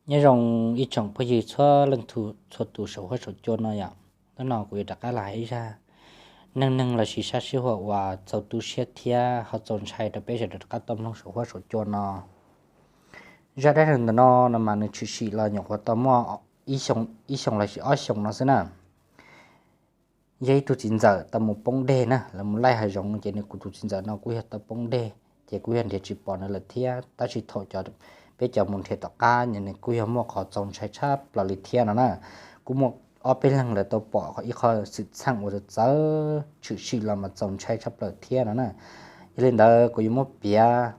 Nyob zoo ib tsoom phooj ywg txhua leej txhua tus saum huab saum cua no yom. Hnub no kuv yuav rov qab los hais ib zaj neej neeg los sis sab sij huam uas txaus tu siab thiab ho txaus ntshai rau peb sawv daws rov qab tau mloog saum huab saum cua no. Zaj dab neeg ntawm no no mas nws tshwm sim los nyuam qhuav tau muaj ib xyoo los sis ob xyoos no xwb na. Yog ib tug txiv ntxawm tau mus poob deg na, lawv mus laij hav zoov ces nws kuj, tus txiv ntxawm no kuj yog tau poob deg, ces kuj yog nrhiav tsis pom nws lawm thiab. Tab sis thaum cov, peb cov mus nrhiav tom qab nws kuj yog muaj qhov txaus ntshai tshaj plaws li thiab no na. Kuj muaj ob peb leeg lawv tau pom ib qho xwm txheej uas txawv tshwm sim los mas txaus ntshai tshaj plaws thiab no na. Yog li ntawd kuv yuav muab piav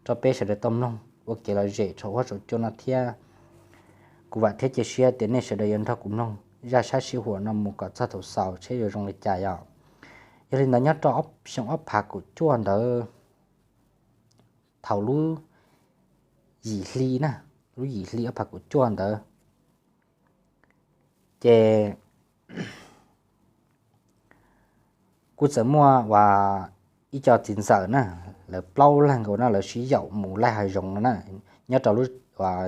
rau peb sawv daws tau mloog ua kev lom zem saum huab saum cua no thiab. Kuv vam thiab cia siab tias nej sawv daws yuav nrog kuv mloog zaj sab sij huam no mus kom txog thaum xaus seb yuav zoo li cas yom. Yog li ntawd nyob rau xyoo ob phav kaum cuaj ntawd, thaum lub yim hli na, lub yim hli ob phav kaum cuaj ntawd, ces kuj txawm muaj uas ib co txiv ntxawm na, lawv plaub leeg nkaus no lawv sib yaum mus laij hav zoov no na, nyob rau lub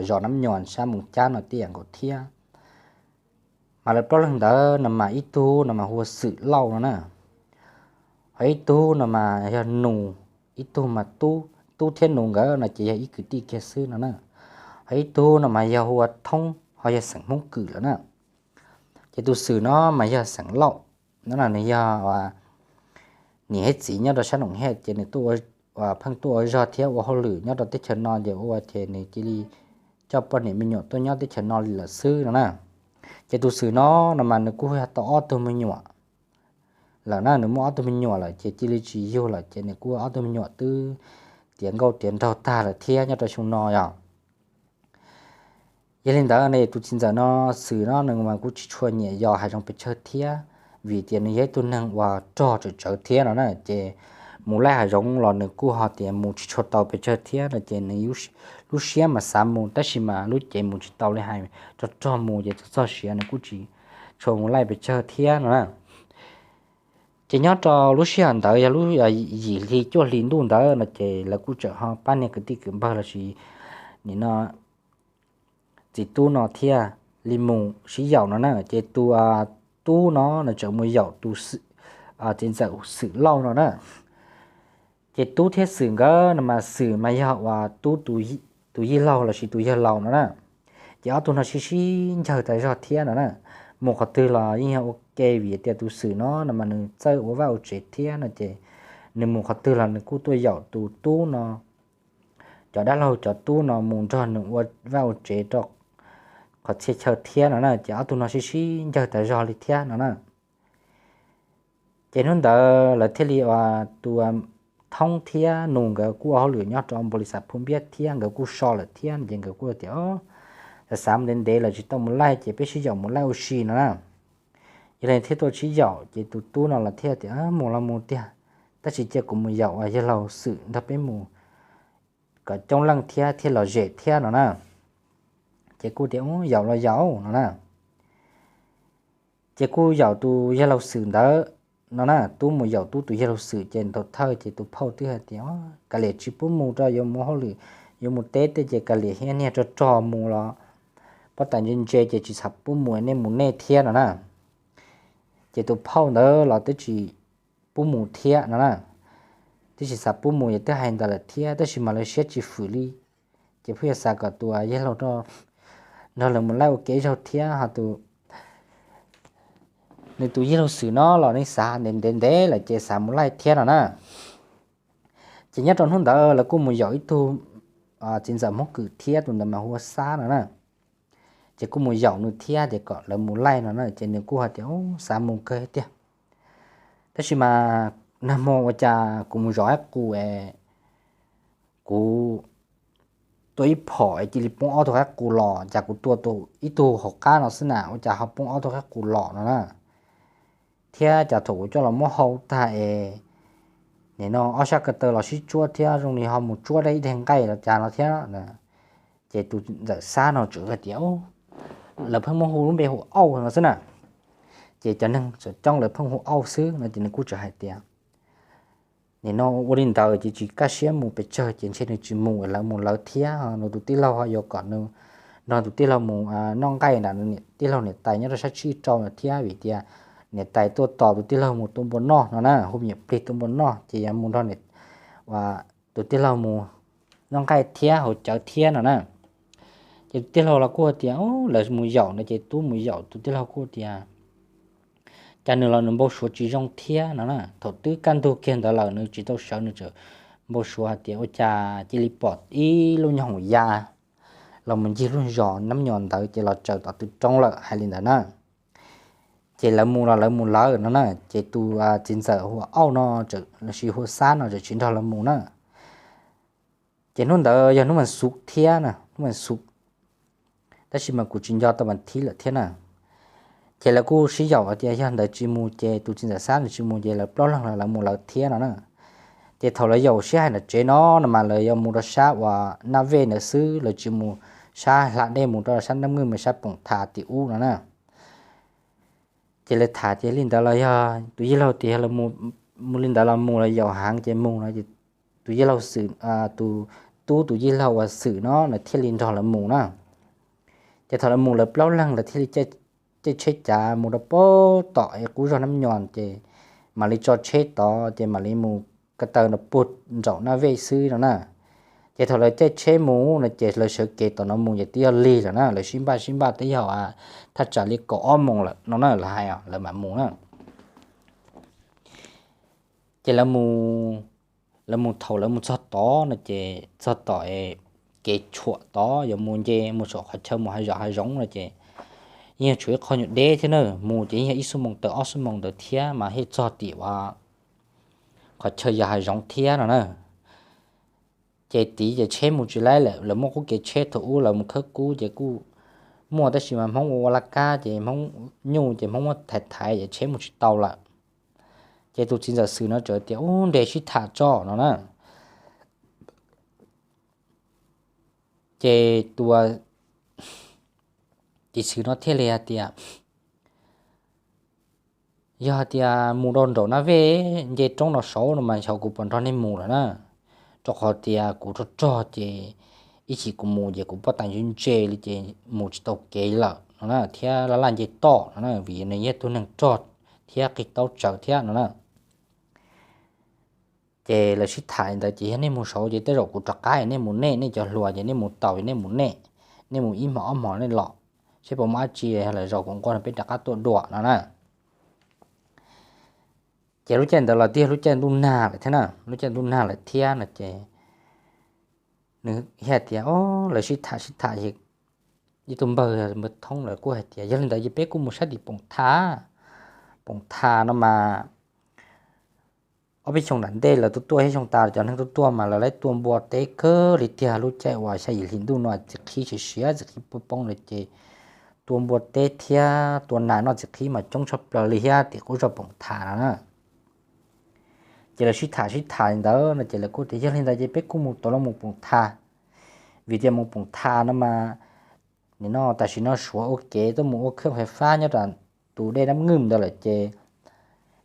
zos Nab Nyuas sab Moos Cab no tib yam nkaus thiab. Mas lawv plaub leeg ntawd no mas ib tug no mas hu ua Xwm Lauj no na, ho ib tug no mas yog Nus, ib tug mas Tub. Tub thiab Nus nkawd no ces yog ib kwv tij kiag xwb no na, ho ib tug no mas yog hu ua Thoob ho yog xeem Hmoob Kwm lawm na. Ces tus Xwm no mas yog xeem Lauj no, nws yog niam thiab txiv nyob rau sab Noom Hej, ces nws tuaj, pheej tuaj ua zog thiab ua hauj lwm nyob rau teb chaws no ces ua ces nws cia li coj poj niam me nyuam tuaj nyob teb chaws no li lawm xwb no na. Ces tus Xwm no no mas nws kuj yog tau ob tug me nyuam lawm na, nws muaj ob tug me nyuam lawm ces cia li tsis yug lawm ces nws kuj ob tug me nyuam twb tiav nkauj tiav nraug tag lawm thiab nyob rau xyoo no yom. Yog li ntawd no tus txiv ntxawm no, Xwm no nws mas kuj tsis tshua nyiam yos hav zoov pes tsawg thiab, vim tias nws yog ib tug neeg uas rog tsawv tsawv thiab no na, ces mus laij hav zoov los nws kuj ho tias mus tsis tshua tau pes tsawg thiab no ces nws lub siab mas xav mus tab sis mas lub cev mus tsis tau li, hais rog rog mus ces txog txog siav nws kuj tsis tshua mus laij pes tsawg thiab no na. Ces nyob rau lub sij hawm ntawd yog lub yim hli cuaj hli ntuj ntawd no ces lawv kuj tseem ho pab niag kwv tij kwv npawg los sis nim no txiv tub no thiaj li mus sib yaum no na. Ces tus tub no nws tseem mus yaum tus txiv ntxawm Xwm Lauj no na. Ces tub thiab Xwm nkawd no mas Xwm mas yog uas tub tus yij laug los sis tus yawg laus no na. Ces ob tug no sib sib ncaws tas zog thiab no na. Mus qhov twg los yeej yog ua ke vim tias tus Xwm no no mas nws txawj ua vaj ua tsev thiab no ces nws mus qhov twg los nws kuj tuaj yaum tus tub no, cov dab laug cov tub no mus nrog nws ua vaj ua tsev rau qhov txhia chaw thiab no na. Ces ob tug no sib sib ncaws tas zog li thiab no na. Ces hnub ntawd lawv thiaj li ua, tus Thoob thiab Nus nkawd kuj ua hauj lwm nyob rau npaus lis xas Phu Npiab thiab nkawd kuj so lawm thiab ces nkawd kuj tias, Xav xav mus ntev ntev lawm tsis tau mus laij ces peb sib yaum mus laij ua si no na. Yog li thiaj tuaj sib yaum ces tus tub no los thiaj tias, Mus los mus tiag, tab sis cia kuv mus yaum uas yawg laus Xwm nrog peb mus kom coob leej thiab thiaj lom zem thiab no na. Ces kuj tias, Yaum los yaum no na. Ces kuj yaum tus yawg laus Xwm ntawd no na, tub mus yaum tub tus yawg laus Xwm ces thaum thawj ces tus phauj twb hais tias, Kav liam tsis pub mus rau, yuav mus hauj lwm, yuav mus teb tej ces kav liam, thiab niag rog rog mus los pob tais ntse ntse ces tsis xav pub mus, nej mus nej thiab no na. Ces tus phauj ntawd los twb tsis pub mus thiab no na, twb tsis xav pub mus, yog twb hais ntawd lawm thiab tab sis mas lawv siab tsis fwm li. Ces pheej yuav xav kom tus yawg laus nrog lawv mus laij ua ke zaug thiab ho tus, nws tus yawg laus Xwm no los nws xav ntev ntev ntev lawm ces xav mus laij thiab no na. Ces nyob rau hnub ntawd lawv kuj mus yaum ib tug txiv ntxawm Hmoob Kwm thiab, tus ntawd mas hu ua Xab no na. Ces kuj mus yaum nws thiab tias kom lawv mus laij no na, ces nws kuj hais tias, Xav mus kawg tiag, tab sis mas nag hmo ua cas kuv mus zov qaib qus es kuv tua ib phom es cia li poob ob tug qaib qus los, cas kuv tua ib tug hauv qab no xwb na ua cas ho poob ob tug qaib qus los no na. Thiab cas thaum kuv coj los muab hau tag es nim no ob sab ko taw los sib tsuab thiab zoo li ho mus tsuab dab ib daig nqaij los cas no thiab. Ces tus ntxawm Xab no tseem hais tias, Lawv pheej muab hu lub npe hu Auj no xwb na, ces cov neeg txawm coob lawv pheej hu Auj xwb no. Ces nws kuj tseem hais tias, Nim no ua li ntawd ces tsis kaj siab mus pes tsawg ces ntshe nws tsis mus, lawv mus lawv thiab, nws tus tij laug ho yuav kom nws nrog tus tij laug mus noj nqaij nram tij laug niam tais nyob rau sab tshib rau no thiab, vim tias niam tais tuaj tos tus tij laug mus tua npua noj no na, hu me nyuam plig tua npua noj ces yog mus nrog tus tij laug mus noj nqaij thiab haus cawv thiab no na. Ces tus tij laug los kuj tias lawv mus yaum no ces tub mus yaum, tus tij laug kuj tias cas nws los nws npau suav tsis zoo thiab no na. Thaum twb kaj ntug kiag ntawd lawm nws tsis tau sawv, nws tseem npau suav hais tias ua cas cia li pom ib lub nyuag hoom ya los mus ncig lub zos Nab Nyos ntawd ces los tsaws tom tw roob lawm hais li ntawd na. Ces lawv mus los lawv mus lawm no na, ces tus txiv ntxawm hu ua Auj no, lossis hu ua Xab no tseem tsis nrog lawv mus na. Ces hnub ntawd yog hnub mas xub thiab na, hnub mas xub, tab sis mas kuv tsis nco tau mas thib lawm thiab na. Ces lawv kuj sib yaum tias yog ntawd tsis mus ces tus txiv ntxawm Xab ntawd tsis mus ces lawv plaub leeg los lawv mus lawv thiab no na. Ces thaum lawv yaum sib hais nram tsev no no mas lawv yuav mus rau sab uas Naj Vej ntawd xwb, lawv tsis mus sab hla dej mus rau sab Naj Vej mus sab Poom Tha tim ub no na. Ces lawv tham tias li ntawd los yog tus yij laug tias yog mus li ntawd los mus los yaum heev ces mus no, tus yij laug Xwm, tus tub tus yij laug uas Xwm no nws thiaj li nrog lawv mus na. Ces thaum lawv mus lawv plaub leeg lawv thiaj li caij tsheb cav mus rau pem tom qub zos Nab Nyos ces mam li tso tsheb tod ces mam li mus ko taw no puag nraum Naj Vej xwb no na. Ces thaum lawv caij tsheb mus no ces lawv sawv kev tom no mus ces twb yog lig lawm na, lawv sib npaj sib npaj twb yog thaj tsam li kaum ob moos lawm no na, lawv hais lawv mam mus na. Ces lawv mus, lawv mus thaum lawv mus txog tod no ces txog tom kev tshuam tod yuav mus nce mus saum qhov chaw mus hav zoov hav zoov no ces yeej tshuav ib qho nyuag deb thiab na, mus ces yeej yog ib xuab moos tawm ob xuab moos ntawd thiab mas thiaj txog tim uas qhov chaw yog hav zoov thiab no na. Ces tid ces tsheb mus tsis laib lawm, lawv muaj qub kev tsheb thaum ub lawv mus khawb kub ces kuj muaj tab sis mas Hmoob ua ua laj kab ces Hmoob nyuj ces Hmoob muab thaiv thaiv ces tsheb mus tsis tau lawm. Ces tus txiv ntxawm Xwm no txawm tias ub nres sib tham tso no na. Ces tus txiv Xwm no thiaj li hais tias yog hais tias mus rau nraum Naj Vej nce roob no saud no mas xyov kuv puas nrog nej mus lawm na, rau qhov tias kuv rog rog ces ib chim kuv mus ces kuv pob tais ntse ntse li ces mus tsis tau kev lawm no na, thiab laj laj nce toj no na, vim nws yog tug neeg rog thiab qig taub tsawv thiab no na. Ces lawv sib tham li ntawd ces yog nej mus saud ces tej zaum kuv rov qab nej mus nej, nej cov hluas ces nej mus taus nej mus nej, nej mus ib hmos ob hmos nej los, seb puas muaj dab tsi, lwm zaus kuv nquag no peb rov qab tuaj dua no na. Ces lub caij ntawd los twb yog lub caij ntuj nag lawm thiab na, lub caij ntuj nag lawm thiab no ces nws thiaj tias o, lawv sib tham sib tham, ib tug npawg npawg Thoob lawv kuj hais tias yog li ntawd ces peb kuj mus sab tim Poom Tha, Poom Tha no mas ob peb xyoo nram ntej lawv tuaj tuaj thiab xyoo tas cov neeg tuaj tuaj mas lawv laib tua npua teb kawg li tiag. Lub caij uas xya yim hlis ntuj no txiv qhib siav siav txiv qhib poob poob lawm ces tua npua teb thiab tua nas noj txiv qhib mas coob tshaj plaws li thiab tim qub zos Poom Tha no na. Ces lawv sib tham sib tham li ntawd no ces lawv kuj tias yog li ntawd ces peb kuj mus tau los mus Poom Tha, vim tias mus Poom Tha no mas nim no tam sim no Suav ua kev tuaj mus ua khej fais fab nyob rau tus dej Nab Ngwj ntawd lawm ces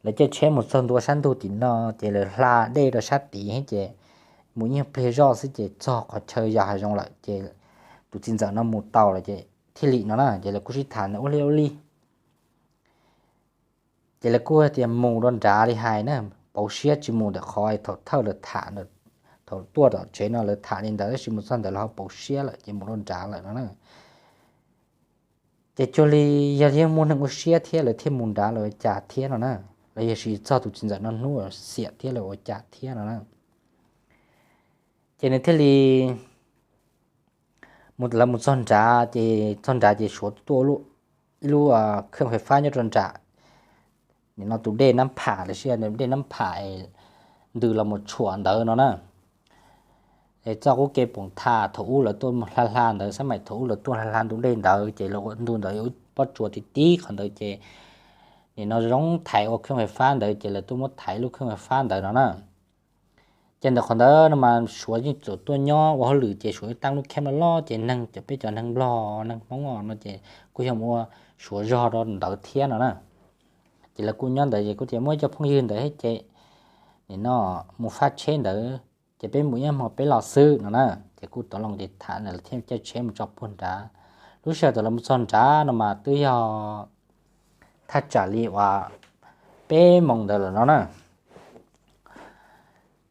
lawv caij tsheb mus txog ntua sab ntug tim no ces lawv hla dej rau sab tid ces mus ib nyuag pliag zoj xwb ces txog qhov chaw yos hav zoov lawm ces tus txiv ntxawm no mus tau lawm ces thiaj li no na. Ces lawv kuj sib tham ntawd ua li ua li ces lawv kuj tias mus rau nrad li hais na, pauv siab tsis mus ntawm qhov thaum thawj lawv tham, thaum tuaj tom tsev no lawv tham li ntawd tab sis mus txog ntawd lawv ho pauv siab lawm ces mus rau nrad lawm no na. Ces cuag li yog yeej muaj neeg ua siab thiab lawv thiaj mus nrad lawv ua cas thiab no na, los yog tsis txog tus txiv ntxawm no hnub xiam thiab lawv ua cas thiab no na. Ces nws thiaj li lawv mus txog nrad ces txog nrad ces Suav tuaj ib lub khej fais fab nyob rau nram, nim no tus dej Nab Pham los sis dej Nab Pham ntws los mus tshuam ntawd no na. Es txoj qub kev Poom Tha thaum ub lawv tuaj hla hla ntawd, xab maim thaum ub lawv tuaj hla hla ntu dej ntawd ces lawv ua ntu ntawd ua pob tsuas ti tib qhov ntawd ces nim no zoo thaiv ua khej fais fab ntawd ces lawv tuaj muab thaiv lub khej fais fab ntawd no na. Ces ntawm qhov ntawd no mas Suav yeej txawm tuaj nyob ua hauj lwm ces Suav yeej tab lub khej loj loj ces neeg cov peb cov neeg Nplog neeg Hmoob no ces kuj yog mus ua Suav zog rau ntawd thiab no na. Ces lawv kuj nyob ntawd ces kuj tias muaj ib co phooj ywg ntawd thiab ces nim no mus fab tsheb ntawd ces peb mus ib hmo peb los xwb no na. Ces kuj tau loo ces tham ntawd lawv thiaj caij tsheb mus tso puag nrad Lub sij hawm thaum lawv mus txog nrad no mas twb yog thaj tsam li uas peb moos ntawd lawm no na.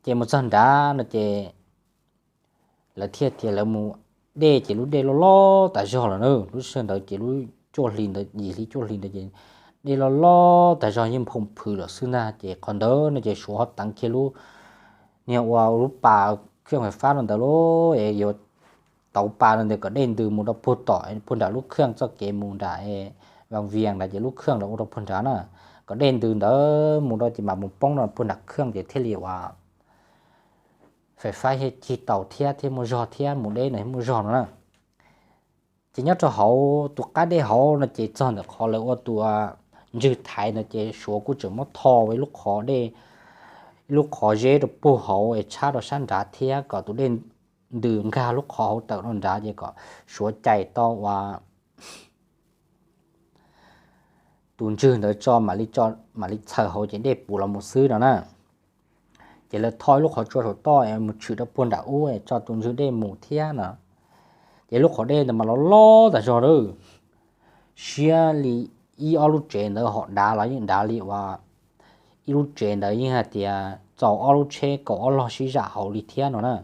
Ces mus txog nrad no ces lawv thiaj tias lawv mus dej ces lub dej loj loj tas zog lawm na. Lub sij hawm ntawd ces lub cuaj hli ntawd, yim hli cuaj hli ntawd ces dej loj loj tas zog yeej phoo phwm lawm xwb ntag. Ces qhov ntawd no ces Suav ho teev kiag lub, niag ua lub pas khwj fais fab no ntawd lauj, es yuav tauv pas no ntawd kom dej ntws mus rau puag tom puag nram lub khwj txoj kev mus nram Vaj Vias nrad ces lub khwj los ua rau puag nrad na, kom dej ntws ntawd mus rau ces mam mus poob rau puag nram khwj ces thiaj li uas fais fab thiaj cig tau thiab thiab muaj zog thiab mus deb no thiaj muaj zog no na. Ces nyob rau hauv tus qab dej hauv no ces txog ntawm qhov lawv ua tus ntswg thaiv no ces Suav kuj tseem muab tho ua ib lub qhov dej, ib lub qhov zeb rau puag hauv es tshab rau sab nrad thiab kom tus dej ntws nkag lub qhov hauv tawm rau nrad ces kom Suav cais tau uas tus ntswg ntawd tso mam li txhaws hauv ces dej puv los mus xwb no na. Ces lawv tho ib lub qhov tsua saum toj es mus tshwm rau puag nram ub es tso tus ntswg dej mus thiab no. Ces lub qhov dej ntawd mas loj loj tas zog lawm, siab li ib ob lub tsev ntawd ho dav los yeej dav li uas ib lub tsev ntawd yeej hais tias txaus ob lub tsheb kaum ob log sib zam hauv li thiab no na.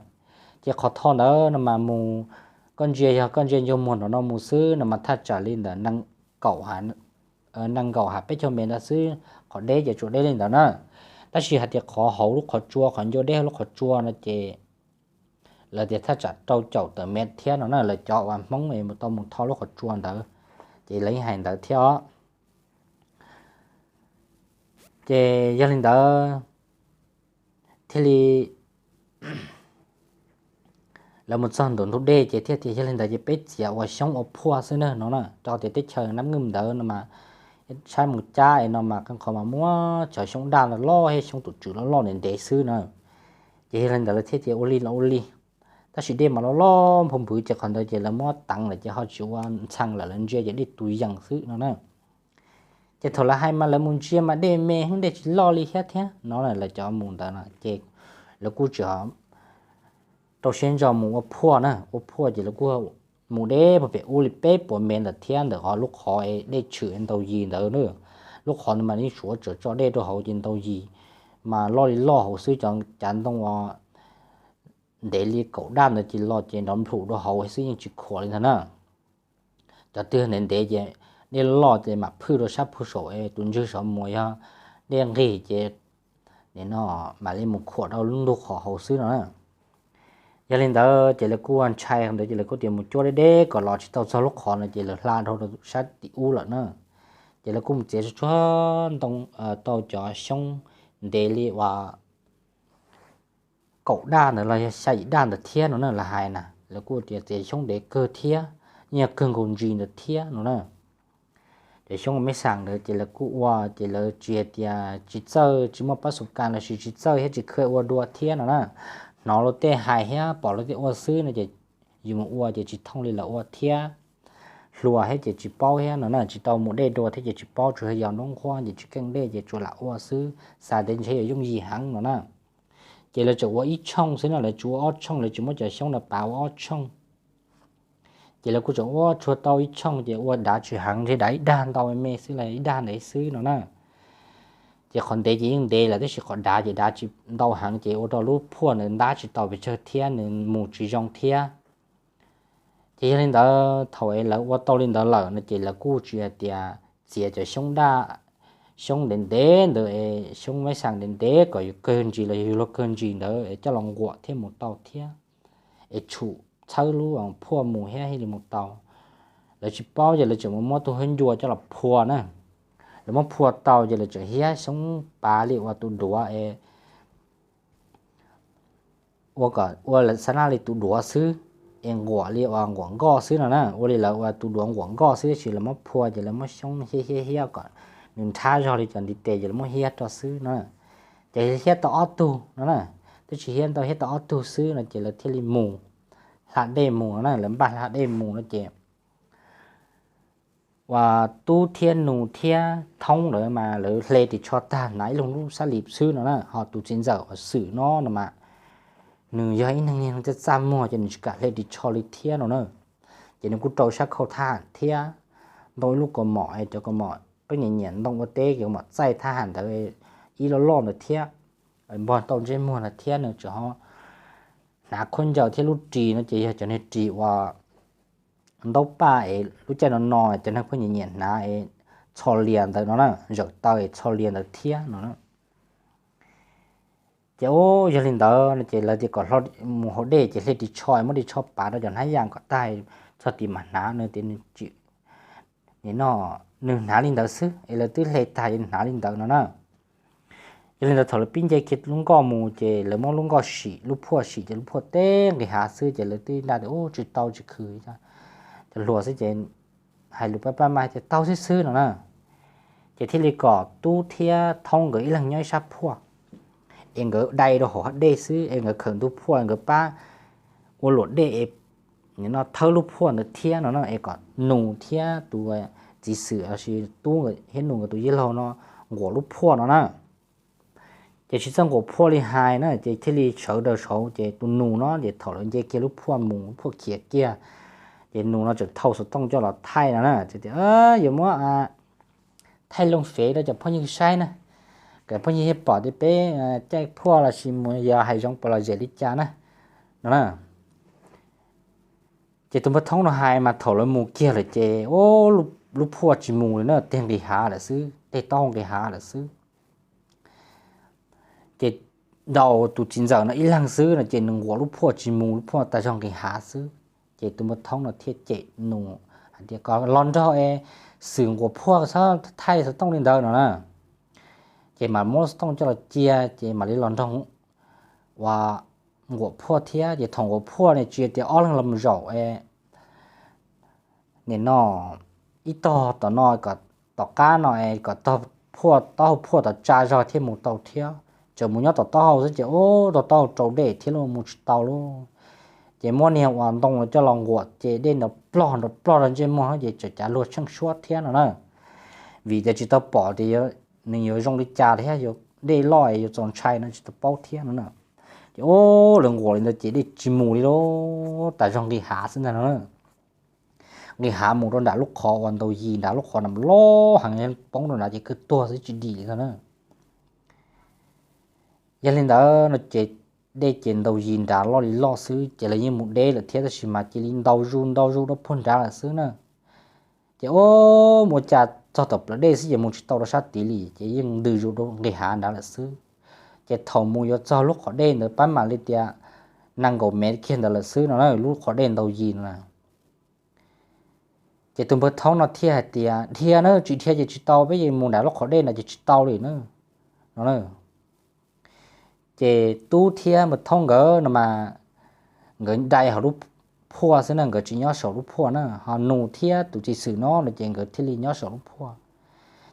Ces qhov tho ntawd no mas mus, koj ntsia yog koj ntsia ncuag muag nram no mus xwb no mas thaj tsam li ntawm nees nkaum ha peb caug mev ntawd xwb, qhov deb ces tsuas deb li ntawd na. Tab sis hais tias qhov hauv lub qhov tsua, qhov ncua deb hauv lub qhov tsua no ces lawv tias thaj tsam rau caum tawm mev thiab no na, lawv cov uas Hmoob es mus tau mus tho lub qhov tsua ntawd, ces lawv yeej hais ntawd thiab os. Ces yog li ntawd thiaj li lawv mus txog ntug ntug dej ces thiaj tias yog li ntawd ces peb txiav ua xyoob ua phuaj xwb na no na, rau tias teb chaws Nab Ngwj ntawd no mas saib mus cab es no mas qee qhov mas muab cov xyoob daj loj thiab xyoob tus tswm loj loj ntev ntev xwb na. Ces yog li ntawd lawv thiaj tias ua li los ua li. Tab sis dej mas loj loj nphoo npwv ces qhov ntawd ces lawv muab teev lawm ces ho tsis ua ntxhee lawm, lawv ntsia ces dej tus yees xwb no na. Ces thaum lawv hais mas lawv mus ntsia mas dej me heev, dej tsis loj li thiab thiab no, lawv cov mus ntawd no ces lawv kuj tsis rau siab ntso mus ua phuaj na, ua phuaj ces lawv kuj mus deb puag pem ub li peb puas mev ntawd thiab, ntawm qhov lub qhov dej tshwm ntau yis ntawd na. Lub qhov ntawd mas yeej Suav tseem tso dej rau hauv ces ntau yis mas loj li loj hauv xwb, cov cav ntoo uas ntev li kaum daj ntawd ces los ces nrov nplhum rau hauv xwb yeej tsis khuam li ntag na. Cov twg ntev ntev ces dej loj ces mam phwj rau sab puag saum es tus ntswg saum mus yog dej nqig ces nim no mam li mus khuam rau lub ntug qhov hauv xwb no na. Yog li ntawd ces lawv kuj ua ntshai ntawd ces lawv kuj tias mus cuab deb deb kom los tsis tau txog lub qhov no ces lawv hla dhau rau sab tim ub lawm na. Ces lawv kuj mus txiav tsuag tsuag ntoo tau cov xyoob ntev li uas kaum daj ntawd los yog xya yim daj ntawd thiab no na, lawv hais na, lawv kuj tias txiav xyoob ntev kawg thiab, yeej yog kawg nkaus ntsis ntawd thiab no na. Ces xyoob meb xas ntawd ces lawv kuj ua, ces lawv tsis hais tias tsis txawj, tsis muaj pab xus kas los sis tsis txawj thiab tsis kheev ua dua thiab no na. Hnov luag tej hais thiab pom luag tej ua xwb no ces yus mus ua ces tsis thooj li lawv ua thiab, hluas thiab ces tsis paub thiab no na, tsis tau mus dej dua thiab ces tsis paub, tsuas yog yos nruab nqhuab ces tsis keej dej ces tsuas lam ua xwb, xav tias ntshe yuav yooj yim heev no na. Ces lawv tseem ua ib tshooj xwb no, lawv tsis ua ob tshooj, lawv tsis muab cov xyoob ntawd pav ua ob tshooj. Ces lawv kuj tseem ua tsuag tau ib tshooj ces ua dav tsis heev, ntshe dav ib dag ntau me xwb los ib dag ntev xwb no na. Ces qhov ntev ces yeej ntev lawm tab sis qhov dav ces dav tsis ntau heev ces ua rau lub phuaj ntawd ntab tsis tau pes tsawg thiab nws mus tsis zoo thiab. Ces yog li ntawd thaum es lawv ua tau li ntawd lawm no ces lawv kuj tsis hais tias txiav cov xyoob daj, xyoob ntev ntev ntawd es xyoob meb xas ntev ntev kom yus kawg ntsis los yog yus luag kawg ntsis ntawd es coj los nquam thiaj mus tau thiab, es tshum txhawb lub phuaj mus thiab thiaj li mus tau. Lawv tsis paub ces lawv tseem mus muab tus hwb ncua coj los phua na. Lawv muab phua tau ces lawv tseem hiab xyoob pav li uas tus duav es ua kom ua xav naj li tus duav xwb, es nquam li uas nquam nkoj xwb no na. Ua li lawv ua tus duav nquam nkoj xwb, tab sis lawv muab phua ces lawv muab xyoob hiab hiab hiab kom nws nrhab zog li cov ntiv tes ces lawv muab hiab rau xwb no. Ces hiab tau ob tug no na, twb tsis hiab ntau, hiab tau ob tug xwb no ces lawv thiaj li mus hla dej mus no na. Lawv npaj hla dej mus no ces uas tub thiab nus thiab thoob lawv mas lawv hle ris tsho tag hnav ib lub sab lis xwb no na. Ho tus txiv ntxawm uas Xwm no no mas nws yog ib neeg niag txaj txaj muag ces nws tsis kam hle ris tsho li thiab no na. Ces nws kuj rau sab khau thab ham thiab, ntoo ib lub kaus mom es cov kaus mom peb nyiam nyiam ntoo ua teb, kaus mom txaij thab ham ntawd ib loj loj ntawd thiab, npog tau ntsej muag ntawd thiab. Nws tseem ho hnav khaub ncaws thiab lub ris no ces yog cov niag ris uas ntaub paj es lub caij no no cov neeg pheej nyiam nyiam hnav es txho lias ntawd no na, zawm taw es txho lias ntawd thiab no na. Ces ub, yog li ntawd no ces lawv tias kom mus hauv dej ces hle ris tsho, muab ris tsho pav rau cov hnab yas kom tag, txog tim mam hnav no tias nws tsis, nim no nws hnav li ntawd xwb es lawv twb hle tag es hnav li ntawd no na. Yog li ntawd thaum lawv pib nce kiag lub nkoj mus ces lawv muab lub nkoj sim lub phuaj sim ces lub phuaj teb nqis hav xwb ces lawv twb nta tias ub tsis tau tsis khwv, cov hluas xwb ces hais lus pab pab mas tias tau xwb xwb no na. Ces thiaj li kom Tub thiab Thoob nkawd ib leeg nyob ib sab phuaj, es nkawd dai rau hauv hav dej xwb es nkawd khawm ntug phuaj nkawd pab ua luam dej es no thawb lub phuaj ntawd thiab no na, es kom Nus thiab tus txiv xwm lossis Tub thiab Nus nkawd tus yawg laug no nquam lub phuaj no na. Ces tsis txawj nquam phuaj li hais na ces thiaj li sawv daws saud ces tus Nus no ces thaum lawv nce kiag lub phuaj mus lub phuaj khiav kiag, ces Nus no tseem thau xov tooj coj los thaij no na, tias yuav muab thaij loo fev rau cov phooj ywg saib na, kom phooj ywg pom tias peb caij phuaj lossis mus yos hav zoov puas lom zem li cas na no na. Ces tus npawg Thoob no hais mas thaum lawv mus kiag lawm ces lub phuaj tsis mus li na, teg nqis hav lawm xwb, teg taub hau nqis hav lawm xwb. Ces ntaus tus txiv ntxawm no ib leeg xwb no ces nws nquam lub phuaj tsis mus, lub phuaj tas zog nqis hav xwb. Ces tus npawg Thoob no thiaj cem Nus hais tias kom los nrog es xwm nquam phuaj, txhob thaij xov tooj li ntawd no na. Ces mam muab xov tooj coj los cia ces mam li los nrog ua nquam phuaj thiab. Ces thaum nquam phuaj ne tsis tias ob leeg los mus zaum es nim no ib tog tom no, tom qab no es kom tog phuaj taub hau phuaj tom tsa zog thiaj mus tau thiab. Tseem mus nyob tom taub hau xwb ces ub tog taub hau rau dej thiab los mus tsis tau lauj. Ces muab niag uas ntoo coj los nquam ces dej nrov plog nrov plog rau ntsej muag ces tseem cav luag tsheej suab thiab no na. Vim tias tsis tau pom tias nws yuav zoo li cas thiab, dej loj yuav txaus ntshai no tsis tau paub thiab no na. Ces ub lawv nquam li ntawd ces dej tsis mus li lauj, tas zog nqis hav xwb ntag no na. Nqis hav mus rau nram lub qhov uas ntaus yis nram lub qhov nram loj heev, poob rau nrad ces kawg tuag xwb tsis dim li ntag na. Yog li ntawd no ces dej ces ntaus yis nrad loj li loj xwb ces lawv yeej mus deb lawm thiab tab sis mas cia li ntaus zus ntaus zus rau puag nrad lawm xwb na. Ces ub mus ua cas txog tom plawv dej xwb ces mus tsis tau rau sab tid li ces yeej ntws zus rau nqis hav nrad lawm xwb. Ces thaum mus yuav txog lub qhov dej ntawd pab mam li tias nees nkaum mev kiag ntawd lawm xwb no na, lub qhov dej ntaus yis no na. Ces tus npawg Thoob no thiaj hais tias dhia na, tsis dhia ces tsis tau, peb yeej mus nram lub qhov dej no ces tsis tau li na no na. Ces Tub thiab npawg Thoob nkawd no mas nkawd dai hauv lub phuaj xwb na, nkawd tsis nyob saum lub phuaj na, ho Nus thiab tus txiv xwm no no ces nkawd thiaj li nyob saum lub phuaj.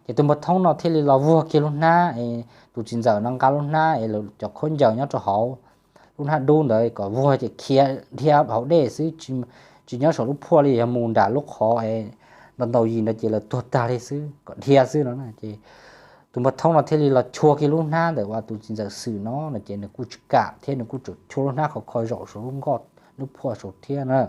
Ces tus npawg Thoob no thiaj li los vuag kiag lub hnab es tus txiv ntxawm no nqa lub hnab es cov khaub ncaws nyob rau hauv lub hnab dub ntawd kom vuag ces khiav dhia hauv dej xwb, tsis nyob saum lub phuaj li, yog mus nram lub qhov es ntaus ntaus yis ntawd ces lawv tuag tag li xwb, kom dhia xwb no na. Ces tus npawg Thoob no thiaj li los chua kiag lub hnab ntawm uas tus txiv ntxawm xwm no no ces nws kuj tsis kam thiab nws kuj tseem chua lub hnab khov kho zaum saum lub nkoj lub phuaj saud thiab na.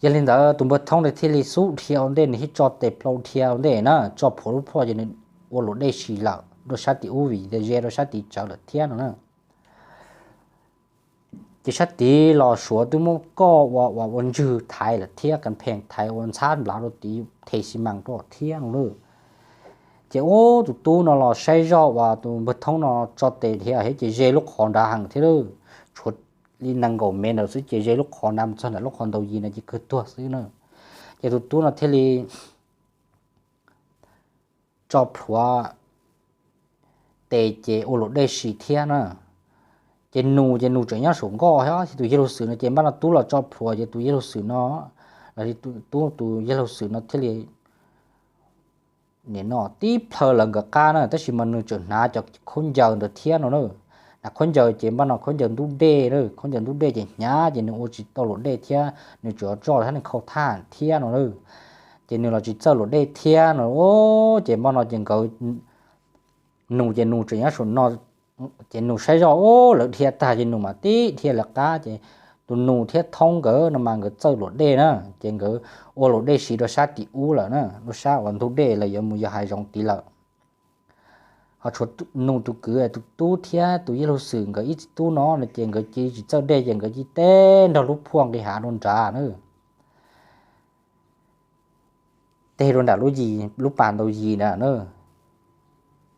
Yog li ntawd tus npawg Thoob ntawd thiaj li xub dhia ua ntej, nws thiaj tso tes plaub dhia ua ntej na, tso plhuav lub phuaj ces nws ua luam dej sis lawm rau sab tim ub vim tias ze rau sab tid tsawv lawm thiab no na. Ces sab tid los Suav twb muab koj ua ua ua ntswg thaiv lawm thiab, kas phees thaiv ua ntxhab nplav rau tid, them xi mas rau thiab no na. Ces ub tus tub no los saib zoj uas tus npawg Thoob no tso tes dhia thiab ces ze lub qhov nrad heev thiab lauj, tshuav li nees nkaum mev ntawd xwb ces ze lub qhov nrad mus txog nram lub qhov ntaus yis no ces kawg tuag xwb na. Ces tus tub no thiaj li tso plhuav tes ces ua luam dej sis thiab na. Ces Nus ces Nus tseem nyob saum nkoj thiab, tus yawg laus xwm no ces npaj no tub los tso plhuav ces tus yawg laus xwm no, los tub tus yawg laus xwm no thiaj li nim no tib plhaw lawv nkawd qab na, tab sis mas nws tseem hnav cov khaub ncaws ntawd thiab no na. Hnav khaub ncaws ces npaj no khaub ncaws ntub dej, khaub ncaws ntub dej ces hnyav ces nws ua tsis tau luam dej thiab, nws tseem tso sab nws khau thaj thiab no na. Ces nws los tsis txawj luam dej thiab no, ces npaj no ces nkawd, Nus ces Nus tseem nyob saum no, ces Nus saib zoj ub lawv dhia tag ces Nus mam tib dhia lawv qab ces tus Nus thiab Thoob nkawd no mas nkawd txawj luam dej na, ces nkawd ua luam dej siv rau sab tim ub lawm na, rau sab uas ntug dej los yuav mus yos hav zoov tid lawm. Ho tshuav Nus tus kwv tus tub thiab tus yij laug Xwm nkawd ib txiv tub no no ces nkawd cia li tsis txawj dej ces nkawd cia li teb nrog lub phuaj nqis hav rau nrad na, teg rau nram lub yis, lub pas ntaus yis ntawd na.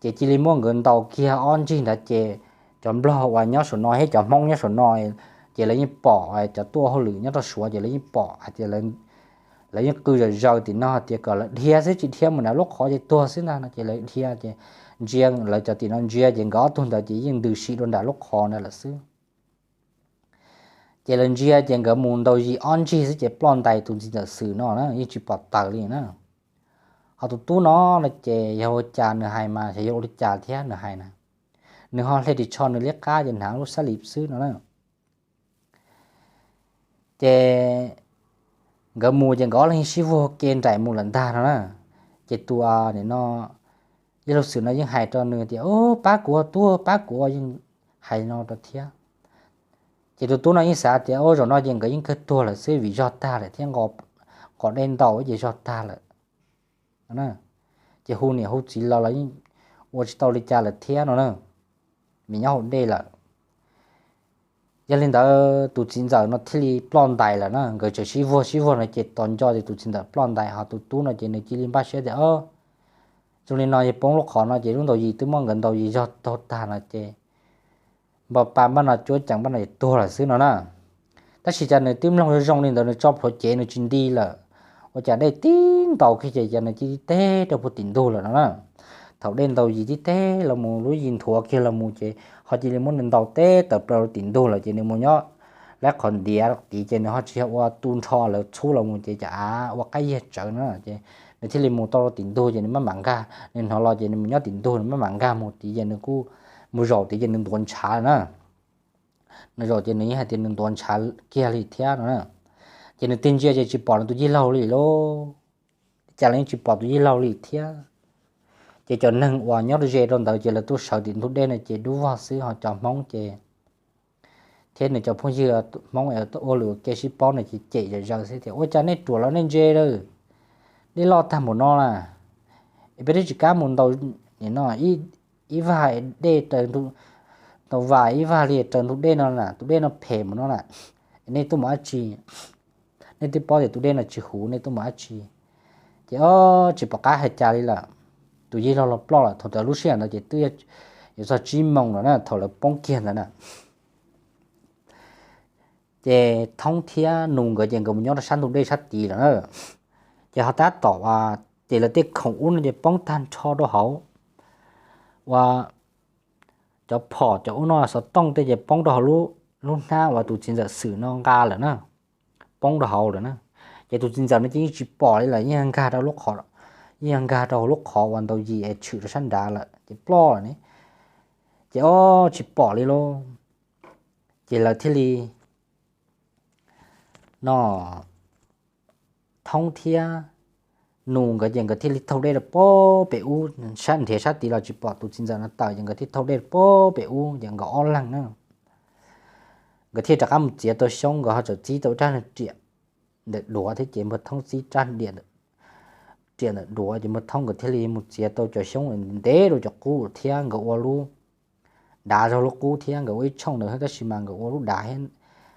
Ces cia li muab nkawd ntaus kiag ob ntsig ntawd ces cov Nplog uas nyob saum no thiab cov Hmoob nyob saum no ces lawv yeej pom, cov tuaj hauj lwm nyob rau Suav ces lawv yeej pom hais tias lawv yeej qw zom zaws tim no hais tias kom lawv dhia xwb, tsis dhia mus nram lub qhov ces tuag xwb ntag no ces lawv dhia ces ntsia, lawv cov tim no ntsia ces nkawd ob tug ntawd ces yeej ntws si rau nram lub qhov ntawd lawm xwb. Ces lawv ntsia ces nkawd mus ntaus yis ob ntsig xwb ces ploj ntais tus txiv ntxawm Xwm no na yeej tsis pom taws li na. Ho tus tub no no ces yog ua cas nws hais mas xyov yog ua li cas thiab nws hais na, nws ho hle ris tsho nws liab qab ces hnav lub xab lis xwb no na. Ces nkawd mus ces nkawd ob leeg sib vuag ke nraim mus lawm ntag no na. Ces tus, nim no, yij laug Xwm no yeej hais rau nws tias, Pab kuv ua tub, pab kuv ua, yeej hais no rau thiab. Ces tus tub no yeej xav tias, Ua zaum no ces nkawd yeej kawg tuag lawm xwb vim zog tag lawm thiab, nqos dej ntau ces zog tag lawm. Ces hu niam hu txiv los los yeej ua tsis tau li cas lawm thiab no na, vim nyob hauv dej lawm. Yog li ntawd tus txiv ntxawm no thiaj li ploj ntais lawm na. Nkawd tseem sib vuag sib vuag no ces tos nco tias tus txiv ntxawm ploj ntais, ho tus tub no ces nws cia li npaj siab tias, Zoo li no yog poob lub qhov no ces lub ntaus yis twb muab nkawd ntaus yis zog taug tag no ces npaj pa npaj no cuab ceev npaj no tuag lawm xwb no na. Tab sis cas nws twb mloog zoo zoo li ntawd nws tso plhuav cev nws tsis nti lawm, ua cas dej tib ntaus kiag ces cas nws cia li teb rau puag tim ntug lawm no na. Thaum dej ntaus yis tib teb los mus lub yis nthuav kiag los mus ces ho cia li muab nws ntaus teb tawm plaws rau tim ntug lawm ces nws mus nyob lawv qhov ntiav tid ces nws ho tsis yog ua tu nrho lawv txhub los mus ces cas av ua qab yiag tsawv no ces nws thiaj li mus tau rau tim ntug ces nws maj mam nkag, nws hnov los ces nws mus nyob tim ntug nws maj mam nkag mus tid ces nws kuj mus zaum tid ces nws ntuav ntshav na. Nws zaum ces nws yeej hais tias nws ntuav ntshav kiag li thiab no na. Ces nws tig ntsia ces tsis pom nws tus yij laug li lauj. Cas los yeej tsis pom tus yij laug li thiab. Ces cov neeg uas nyob ze rau ntawd ces lawv tuaj sawv tim ntug dej no ces dub vog xwb, ho cov Hmoob ces thiab nws cov phooj ywg Hmoob ua lus ua ke sib paub no ces cem zom zaws xwb tias, Ua cas nej ruam los nej ntse lawm, dej loj tag npaum no na, es peb twb tsis kam mus ntaus, nim no ib vag dej raws, ntaus vas ib vag li raws ntug dej no na, tus dej no phem npaum no na, nej tuaj mus dab tsi? Nej twb paub tias tus dej no tsis huv nej tuaj mus dab tsi? Ces ob tsis pom qab hais cas li lawm, tus yij laug los ploj lawm. Thaum ntawd lub sij hawm ntawd ces twb yuav txog tsib moos lawm na, thaum lawv poob kiag ntawd na. Ces Thoob thiab Nus nkawd ces nkawd mus nyob rau sab ntug dej sab tid lawm na. Ces ho tab tom, ces lawv tej khoom ub no ces poob tag nrho rau hauv, ua cov phom cov ub no xov tooj tej ces poob rau hauv lub hnab uas tus txiv ntxawm Xwm no nqa lawm na, poob rau hauv lawm na. Ces tus txiv ntxawm no ces yeej tsis pom li lawm, yeej nkag rau lub qhov, yeej nkag rau hauv lub qhov uas ntaus yis es tshwm rau sab nrad lawm ces ploj lawm ne. Ces ob tsis pom li lauj. Ces lawv thiaj li, no, Thoob thiab Nus nkawd ces nkawd thiaj li taug dej rau pem ub, sab nrhiav sab tid los tsis pom tus txiv ntxawm no tawm ces nkawd thiaj taug dej rau pem ub ces nkawd ob leeg na. Nkawd thiaj rov qab mus txiav tau xyoob, nkawd ho txawm txib tau rab riam ntawm duav thiab ces Npawg Thoob txib rab riam, riam ntawm duav ces Npawg Thoob nkawd thiaj li mus txiav tau cov xyoob ntev rau cov qub thiab nkawd ua lub dav zog lub qub thiab nkawd ua ib tshooj ntawd tab sis mas nkawd ua lub dav,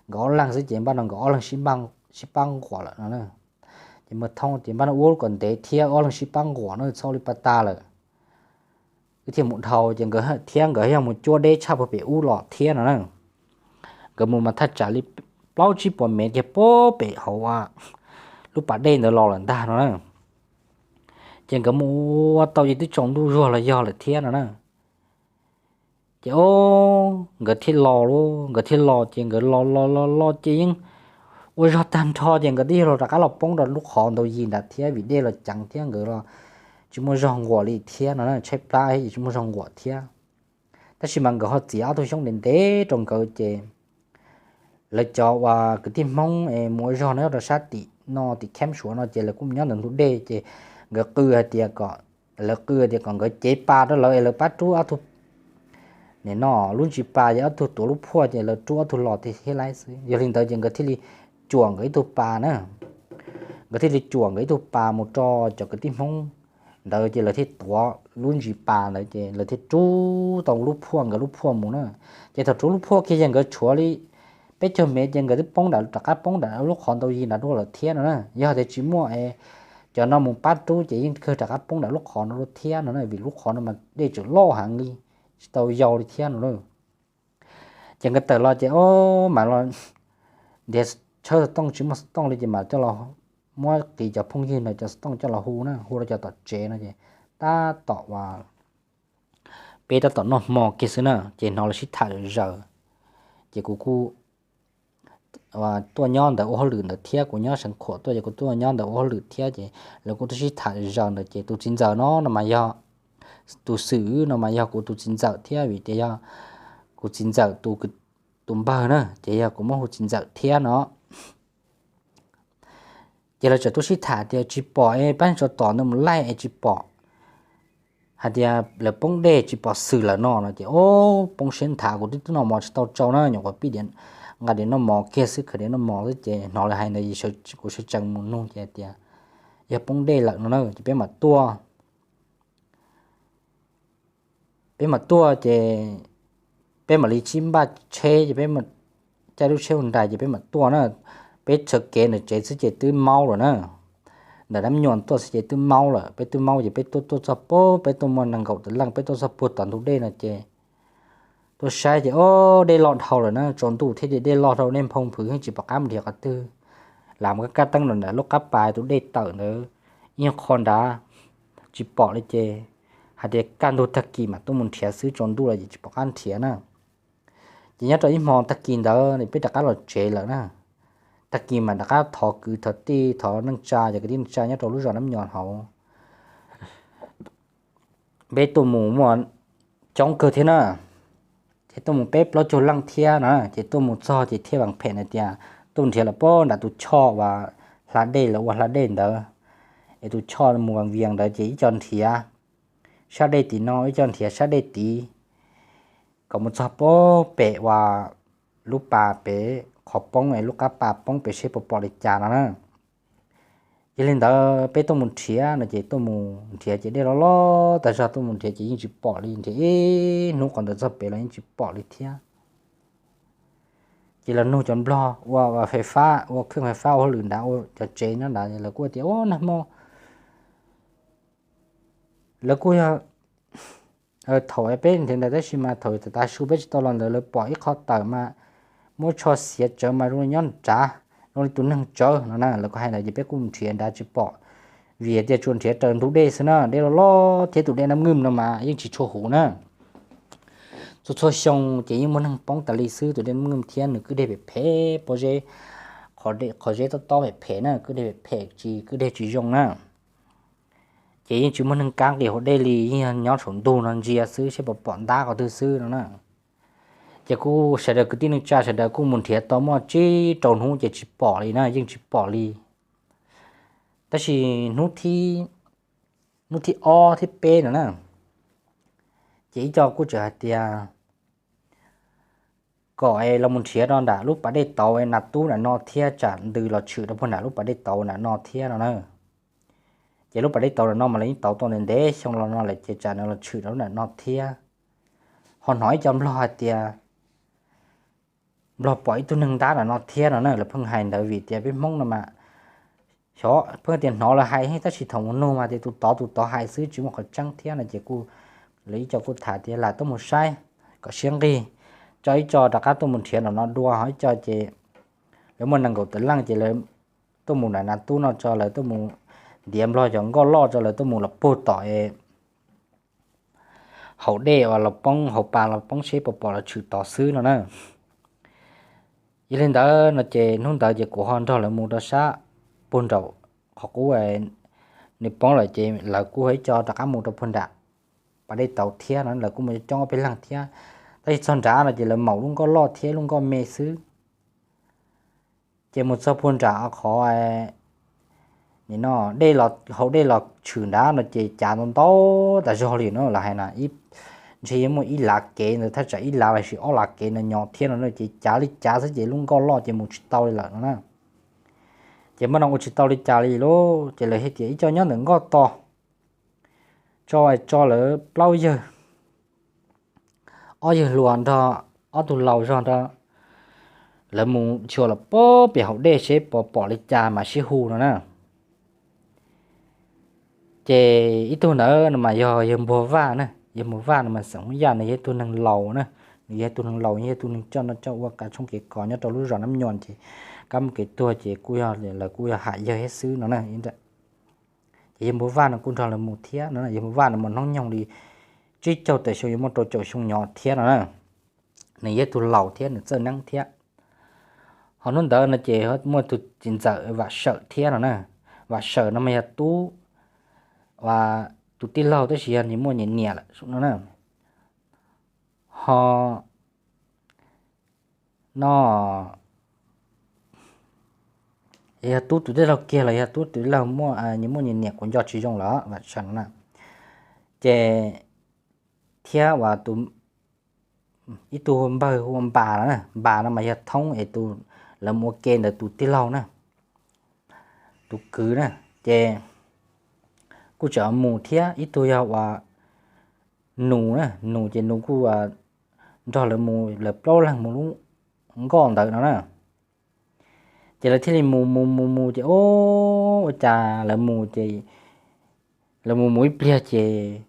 nkawd ob leeg xwb ces npaj no nkawd ob leeg sib pab nquam lawm no. Ces Npawg Thoob tias npaj no ua kom ntev thiab ob leeg sib pab nquam no txhob ua li pas tas lawm. Wb thiaj mus dhau ces nkawd thiab nkawd yog mus cuab deb tshaj puag pem ub los thiab no na. Nkawd mus mas thaj tsam li plaub tsib puas mev kiag puag pem hauv lub pas dej ntawd los lawm ntag no na. Ces nkawd mus ua tau ces twb tsaus ntuj zuag los yog lawm thiab no na. Ces o, nkawd thiaj los lauj, nkawd thiaj los ces nkawd los los los los ces yeej ua zog tag nrho ces nkawd twb yog los rov qab los poob rau lub qhov ntaus yis nrad thiab vim dej los ceev thiab nkawd los tsis muaj zog nquam li thiab no na, tshaib plab ces tsis muaj zog nquam thiab. Tab sis mas nkawd ho txiav ob tug xyoob ntev ntev rau nkawd ces lawv cov uas kwv tij Hmoob es mus ua zog no nyob rau sab tim no tim camp Suav no ces lawv kuj mus nyob ntawm ntug dej ces nkawd qw hais tias kom, lawv qw hais tias kom nkawd cev pas rau lawv es lawv pab rub ob tug nim no lub ntsis pas ces ob tug tuav lub phuaj ces lawv rub ob tug los thiab laiv xwb. Yog li ntawd ces nkawd thiaj li cuam nkawd ib tug pas na, nkawd thiaj li cuam nkawd ib tug pas mus rau cov kwv tij Hmoob ntawd ces lawv thiaj tuav lub ntsis pas ntawd ces lawv thiaj rub tau lub phuaj, nkawd lub phuaj mus na. Ces thaum rub lub phuaj kiag ces nkawd tshuav li peb caug mev ces nkawd twb poob nram, rov qab poob nram lub qhov ntau yig nram dua lawm thiab no na. Yog tias tsis muaj cov no mus pab rub ces yeej kawg rov qab poob nram lub qhov no dua thiab no na, vim lub qhov no mas dej tseem loj heev li, tsis tau yau li thiab no na. Ces nkawd tawm los ces o, mam los ntiav tshawb xov tooj, tsis muaj xov tooj li ces mam coj los muab qiv cov phooj ywg ntawd cov xov tooj coj los hu na, hu rau cov tom tsev no ces tab tom uas peb tab tom noj hmo kiag xwb na, ces hnov lawv sib tham zaws. Ces kuv kuj tuaj nyob ntawd ua hauj lwm ntawd thiab, kuv nyob Xeev Khuam tuaj ces kuv tuaj nyob ntawd ua hauj lwm thiab ces lawv kuj twb sib tham zaws ntawd ces tus txiv ntxawm no no mas yog, tus xwm no mas yog kuv tus txiv ntxawm thiab vim tias yog kuv txiv ntxawm tus npawg na ces yog kuv muab hu txiv ntxawm thiab no. Ces lawv txawm tuaj sib tham tias tsis pom es pab tso tom ntawd mus laij es tsis pom, hais tias lawv poob dej tsis pom xwm lawm no no ces o, poob siab nthav, kuv twb twb noj mov tsis tau tsau na, nyuam qhuav pib nqa diav noj mov kiag xwb, khaws diav noj mov xwb ces hnov lawv hais ntawd kuv sawv tsees mus nug ces tias yog poob dej lawm no na ces peb mam tuaj. Peb mam tuaj ces peb mam li sib npaj tsheb ces peb caij lub tsheb ua nrais ces peb mam tuaj na. Peb tshawb kev ntawm tsev xwb ces twb maub lawm na, ntawm Nab Nyuam tuaj xwb ces twb maub lawm, peb twb maub ces peb tuaj tuaj txog pem, peb tuaj muaj nees nkaum tawm leej, peb tuaj txog puag tom ntug dej no ces tuaj saib ces o, dej loj dhau lawm na, tsaus ntuj thiab ces dej loj dhau, dej nphoo nphwv yeej tsis pom qab mus nrhiav qhov twg. Lam mus kaj kaj teeb los ntawm lub qab pas tus dej tawm ntawd ib qho nrad tsis pom li ces hais tias kaj ntug tag kis mam tuaj mus nrhiav xwb, tsaus ntuj lawm ces tsis pom qab nrhiav na. Ces nyob rau ib hmo tag kis ntawd peb rov qab los tsev lawm na. Tag kis mas rov qab thov kwv thov tij thov neej tsa, cov kwv tij neej tsa nyob rau lub zos Nab Nyuam hauv, peb tuaj mus muaj coob kawg thiab na, ces tuaj mus peb plaub caug leej thiab na. Ces tuaj mus txog ces thiaj vam phem hais tias tuaj nrhiav lawm pem nram tus choj uas hla dej, lawv ua hla dej ntawd, es tus choj mus Vas Vias ntawd ces ib co nrhiav sab dej tim no, ib co nrhiav sab dej tid, kom mus txog pem uas lub pas pem qhov poob es lub qab pas poob pem seb puas pom li cas no na. Yog li ntawd peb tuaj mus nrhiav no ces tuaj mus nrhiav ces dej loj loj tag zog, tuaj mus nrhiav ces yeej tsis pom li, nrhiav ib hnub qhov ntawd txog pem los yeej tsis pom li thiab. Ces los nug cov nplog ua fais fab, ua kheej fais fab, ua hauj lwm nrad, ua cov tsev nyob nrad, lawv kuj tias u nag hmo lawv kuj yog thaum peb nrhiav ntawd tab sis mas thaum tav su peb tsis tau los ntawd lawv pom ib qho tawm mas muab tsho xiav tsawv mas zoo li nyob nrad, zoo li tus neeg tsawv no na. Lawv kuj hais ntawd ces peb kuj nrhiav nrad tsis pom, vim tias tsuas nrhiav raws ntug dej xwb na, dej loj loj thiab tus dej Nab Nyuam no mas yeej tsis tshua huv na. Txhua txhua xyoo ces yeej muaj neeg poob tas li xwb, tus dej Nab Nyuam thiab nws kwj deg phem phem, pob zeb, qhov zeb tob tob phem phem na, kwj deg phem phem tsis, kwj deg tsis zoo na. Ces yeej tsis muaj neeg kab nqis hauv dej li, yeej yog nyob saum ntug no ntsia xwb seb puas pom ntab qhov twg xwb no na. Ces kuj sawv daws kwv tij neej tsa sawv daws kuj mus nrhiav tau muaj tsib rau hnub ces tsis pom li na, yeej tsis pom li. Tab sis hnub thib, hnub thib ob thib peb no na, ces ib co kuj tseem hais tias kom es los mus nrhiav rau nram lub pas dej tauv es nas tub nram no thiab tsam ntws los tshwm rau puag nram lub pas dej tauv nram no thiab no na. Ces lub pas dej tauv nram no mas lawv yeej tauv tau ntev ntev xyoo los no lawm ces tsam nws los tshwm rau lub nram no thiab. Ho hnov ib co nplog hais tias nplog pom ib tug neeg ntab nram no thiab no na. Lawv pheej hais ntawd vim tias peb Hmoob no mas xyov pheej tias hnov lawv hais, tab sis thaum mus nug mas tias tus tod tus tod hais xwb tsis muaj qhov tseeb thiab no ces kuj, lawv ib co kuj tham tias lam tuaj mus saib kom siab nqig, tso ib co rov qab tuaj mus nrhiav nram no dua, ho ib co ces lawv muaj nees nkaum tawm leej ces lawv tuaj mus nram nas tub no tso, lawv tuaj mus ntiav nplog cov nkoj loj tso, lawv tuaj mus los puag tom hauv dej uas los poob, hauv pas los poob seb puas pom los tshwm tod xwb no na. Yog li ntawd no ces hnub ntawd ces kuv ho nrog lawv mus rau sab puag nraum qhov qub nws poob lawm ces lawv kuj ho ib co rov qab mus rau puag nram pas dej tauv thiab no, lawv kuj mus coob ob peb leeg thiab. Tab sis txog nrad no ces lawv maum lub nkoj loj thiab lub nkoj me xwb. Ces mus txog puag nram qhov nim no dej, hauv dej los tshwm nrad no ces cav ntau ntau tas zog li no lawv hais na, ib ntshe yuav muaj ib lav kev ntawd, thaj tsam ib lav los sis ob lav kev no nyo thiab no na, ces cav li cav xwb ces lub nkoj loj ces mus tsis tau li lawm no na. Ces npaj no ua tsis tau li cas li lauj, ces lawv hais tias ib co nyob ntawm nkoj tos, tso tso lawv plaub yawg, ob yawg hluas nrog ob tug laus zog nrog lawv mus nchuav los pem hauv dej seb pom pom li cas mas sib hu no na. Ces ib tug ntawd no mas yog yawg Npuag Vaj na, yawg Npuag Vaj no mas xeem Hmoob Yaj, nws yog ib tug neeg laus na, nws yog ib tug neeg laus, yog ib tug neeg coj noj coj ua kav tshoob kev kos nyob rau lub zos Nab Nyuam ces kab mob kev tuag ces kuj yog lawv kuj yog hais yawg thiab xwb no na. Ces yawg Npuag Vaj no kuj nrog lawv mus thiab no, yawg Npuag Vaj no mas hnub nyoog li tsib caug tawm xyoo yuav muaj rau caum xyoo nyob thiab no na. Nws yog ib tug laus thiab nws txawj neeb thiab. Ho hnub ntawd no ces muaj tus txiv ntxawm Vam Sawm thiab no na. Vam Sawm no mas yog tub, tus tij laug tab sis yog nws muaj nyias niam lawm no na. Ho no yog tub tus tij laug kiag los yog tub tus tij laug muaj, nws muaj nyias niam kuv nco tsis zoo lawm Vam Sawm no na. Ces thiab uas tus, ib tug npawg hu ua Npas no na, Npas no mas yog thoob es tus lawv mus ua ke ntawd tus tij laug na, tus kwv na. Ces kuj tseem mus thiab, ib tug yog uas Nus na, Nus ces Nus kuj nrog lawv mus, lawv plaub leeg mus lub nkoj ntawd no na. Ces lawv thiaj li mus mus mus mus ces ua cas lawv mus ces lawv mus mus ib pliag ces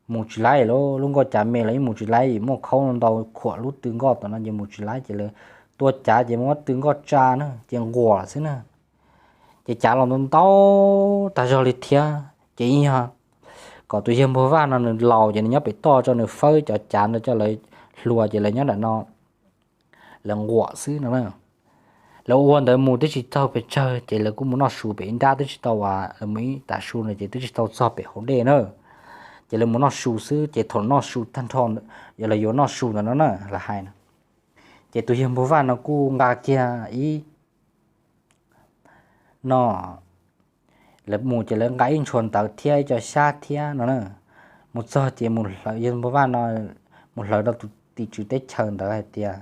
mus tsis laib lawm, lub nkoj cav me los yeej mus tsis laib, muaj khaub ntau khuam lub tw nkoj tom no ces mus tsis laib ces lawv tua cav ces muab tw nkoj tsa na ces nquam xwb na. Ces cav los ntau ntau tag zog li thiab ces yog kom tus yawg Npuag Vaj no nws laus ces nws nyob pem toj tso, nws fawb cov cav ntawd coj lawv hlua ces lawv nyob nram no lawv nquam xwb no na. Lawv ua ntawd mus twb tsis tau pes tsawg ces lawv kuj mus noj su pem ib nrab twb tsis tau, lawv mus ib tav su no ces twb tsis tau txog pem hauv dej na. Ces lawv mus noj su xwb ces thaum noj su tag nrho, yog lawv yuav noj su ntawd no na lawv hais no, ces tus yawg Npuag Vaj no kuj nqa kiag ib no, lawv mus ces lawv nqa ib ntshua ntawv thiab ib co xyab thiab no na. Mus txog ces mus hlawv, yawg Npuag Vaj no mus hlawv rau tus tim tswv teb chaws ntawd hais tias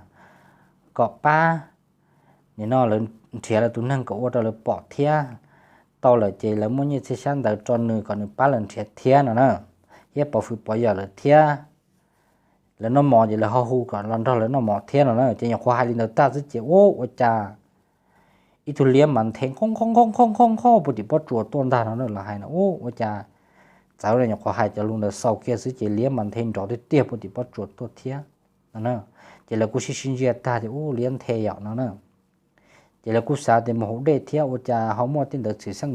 kom pab, nim no lawv nrhiav lawv tus neeg kom ua rau lawv pom thiab, tau lawm ces lawv muaj nyiaj txiag xyab ntawv rau nws kom nws pab lawv nrhiav thiab no na, thiab pov hwm pov yawm lawv thiab. Lawv noj mov ces lawv ho hu kom los nrog lawv noj mov thiab no na. Ces nyuam qhuav hais li ntawd tag xwb ces ua ua cas ib tug liab mas nthe nqhoj nqhoj nqhoj nqhoj nqhoj puag tim pob tsuas tuaj ntag no na. Lawv hais no ua ua cas txawv, nyuam qhuav hais cov lus ntawd xaus kiag xwb ces liab mas nthe nrov tiag tiag puag tim pob tsuas tuaj thiab no na. Ces lawv kuj sib sib ntsia tag tias ua liab nthe yom no na. Ces lawv kuj xav tias mus hauv dej thiab ua cas ho muaj tej ntawd txwm